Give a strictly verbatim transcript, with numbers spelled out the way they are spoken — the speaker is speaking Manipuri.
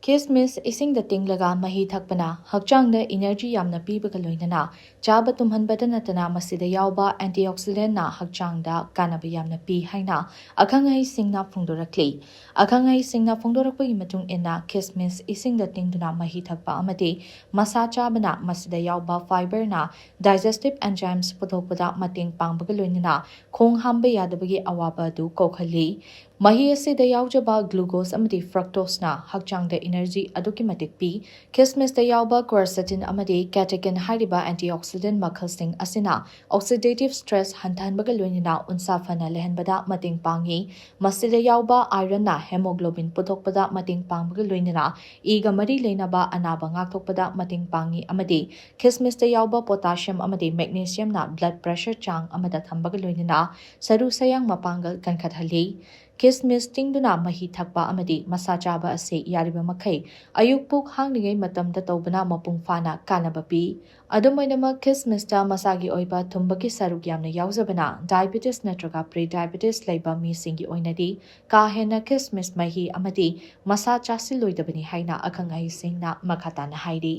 ꯀꯤꯁꯃꯤꯁ ꯏꯁꯤꯡꯗ ꯇꯤꯡꯂꯒ ꯃꯍꯤ ꯊꯛꯄꯅ ꯍꯛꯆꯥꯡꯗ ꯏꯅꯔꯖꯤ ꯌꯥꯝꯅ ꯄꯤꯕꯒ ꯂꯣꯏꯅꯅ ꯆꯥꯕ ꯇꯨꯝꯍꯟꯕꯗ ꯅꯠꯇꯅ ꯃꯁꯤꯗ ꯌꯥꯎꯕ ꯑꯦꯟꯇꯤꯑꯣꯛꯁꯤꯗꯦꯟꯠꯅ ꯍꯛꯆꯥꯡꯗ ꯀꯥꯟꯅꯕ ꯌꯥꯝꯅ ꯄꯤ ꯍꯥꯏꯅ ꯑꯈꯪ ꯑꯍꯩꯁꯤꯡꯅ ꯐꯣꯡꯗꯣꯔꯛꯂꯤ꯫ ꯑꯈꯪ ꯑꯍꯩꯁꯤꯡꯅ ꯐꯣꯡꯗꯣꯔꯛꯄꯒꯤ ꯃꯇꯨꯡ ꯏꯟꯅ, ꯈꯤꯁꯃꯤꯁ ꯏꯁꯤꯡꯗ ꯇꯤꯡꯗꯨꯅ ꯃꯍꯤ ꯊꯛꯄ ꯑꯃꯗꯤ ꯃꯁꯥ ꯆꯥꯕꯅ ꯃꯁꯤꯗ ꯌꯥꯎꯕ ꯐꯥꯏꯕꯔꯅ ꯗꯥꯏꯖꯦꯁꯇꯤꯚ ꯑꯦꯟꯖꯥꯏꯝꯁ ꯄꯨꯊꯣꯛꯄꯗ ꯃꯇꯦꯡ ꯄꯥꯡꯕꯒ ꯂꯣꯏꯅꯅ ꯈꯣꯡ ꯍꯥꯝꯕ ꯌꯥꯗꯕꯒꯤ ꯑꯋꯥꯕ ꯑꯗꯨ ꯀꯣꯛꯍꯜꯂꯤ꯫ ꯃꯍꯤ ꯑꯁꯤꯗ ꯌꯥꯎꯖꯕ ꯒ꯭ꯂꯨꯀꯣꯁ ꯑꯃꯗꯤ ꯐ꯭ꯔꯛꯇꯣꯁꯅ ꯍꯛꯆꯥꯡꯗ ꯏꯅꯔꯖꯤ ꯑꯗꯨꯛꯀꯤ ꯃꯇꯤꯛ ꯄꯤ꯫ ꯈꯤꯁꯃꯤꯁꯇ ꯌꯥꯎꯕ ꯀ꯭ꯋꯔꯁꯦꯇꯤꯟ ꯑꯃꯗꯤ ꯀꯦꯇꯦꯀꯤꯟ ꯍꯥꯏꯔꯤꯕ ꯑꯦꯟꯇꯤꯑꯣꯛꯁꯤꯗꯦꯟꯠ ꯃꯈꯜꯁꯤꯡ ꯑꯁꯤꯅ ꯑꯣꯛꯁꯤꯗꯦꯇꯤꯚ ꯁ꯭ꯇ꯭ꯔꯦꯁ ꯍꯟꯊꯍꯟꯕꯒ ꯂꯣꯏꯅꯅ ꯎꯟꯁꯥ ꯐꯅ ꯂꯩꯍꯟꯕꯗ ꯃꯇꯦꯡ ꯄꯥꯡꯏ꯫ ꯃꯁꯤꯗ ꯌꯥꯎꯕ ꯑꯥꯏꯔꯟꯅ ꯍꯦꯃꯣꯒ꯭ꯂꯣꯕꯤꯟ ꯄꯨꯊꯣꯛꯄꯗ ꯃꯇꯦꯡ ꯄꯥꯡꯕꯒ ꯂꯣꯏꯅꯅ ꯏꯒ ꯃꯔꯤ ꯂꯩꯅꯕ ꯑꯅꯥꯕ ꯉꯥꯛꯊꯣꯛꯄꯗ ꯃꯇꯦꯡ ꯄꯥꯡꯏ ꯑꯃꯗꯤ ꯈꯤꯁꯃꯤꯁꯇ ꯌꯥꯎꯕ ꯄꯣꯇꯥꯁꯤꯌꯝ ꯑꯃꯗꯤ ꯃꯦꯒꯅꯦꯁꯤꯌꯝꯅ ꯕ꯭ꯂꯗ ꯄ꯭ꯔꯦꯁꯔ ꯆꯥꯡ ꯑꯃꯗ ꯊꯝꯕꯒ ꯂꯣꯏꯅꯅ ꯁꯔꯨ ꯁꯌꯥꯡ ꯃꯄꯥꯡꯒꯜ ꯀꯟꯈꯠꯍꯜꯂꯤ꯫ ꯈꯤꯁꯃꯤꯁ ꯇꯤꯡꯗꯨꯅ ꯃꯍꯤ ꯊꯛꯄ ꯑꯃꯗꯤ ꯃꯁꯥ ꯆꯥꯕ ꯑꯁꯤ ꯌꯥꯔꯤꯕ ꯃꯈꯩ ꯑꯌꯨꯛ ꯄꯨꯛ ꯍꯥꯡꯂꯤꯉꯩ ꯃꯇꯝꯗ ꯇꯧꯕꯅ ꯃꯄꯨꯡ ꯐꯥꯅ ꯀꯥꯟꯅꯕ ꯄꯤ꯫ ꯑꯗꯨꯝ ꯑꯣꯏꯅꯃꯛ, ꯈꯤꯁꯃꯤꯁꯇ ꯃꯁꯥꯒꯤ ꯑꯣꯏꯕ ꯊꯨꯝꯕꯒꯤ ꯁꯔꯨꯛ ꯌꯥꯝꯅ ꯌꯥꯎꯖꯕꯅ diabetes ꯅꯠꯇ꯭ꯔꯒ pre-diabetes ꯂꯩꯕ ꯃꯤꯁꯤꯡꯒꯤ ꯑꯣꯏꯅꯗꯤ ꯀꯥ ꯍꯦꯟꯅ ꯈꯤꯁꯃꯤꯁ ꯃꯍꯤ ꯑꯃꯗꯤ ꯃꯁꯥ ꯆꯥꯁꯤꯜꯂꯣꯏꯗꯕꯅꯤ ꯍꯥꯏꯅ ꯑꯈꯪ ꯑꯍꯩꯁꯤꯡꯅ ꯃꯈꯥ ꯇꯥꯅ ꯍꯥꯏꯔꯤ꯫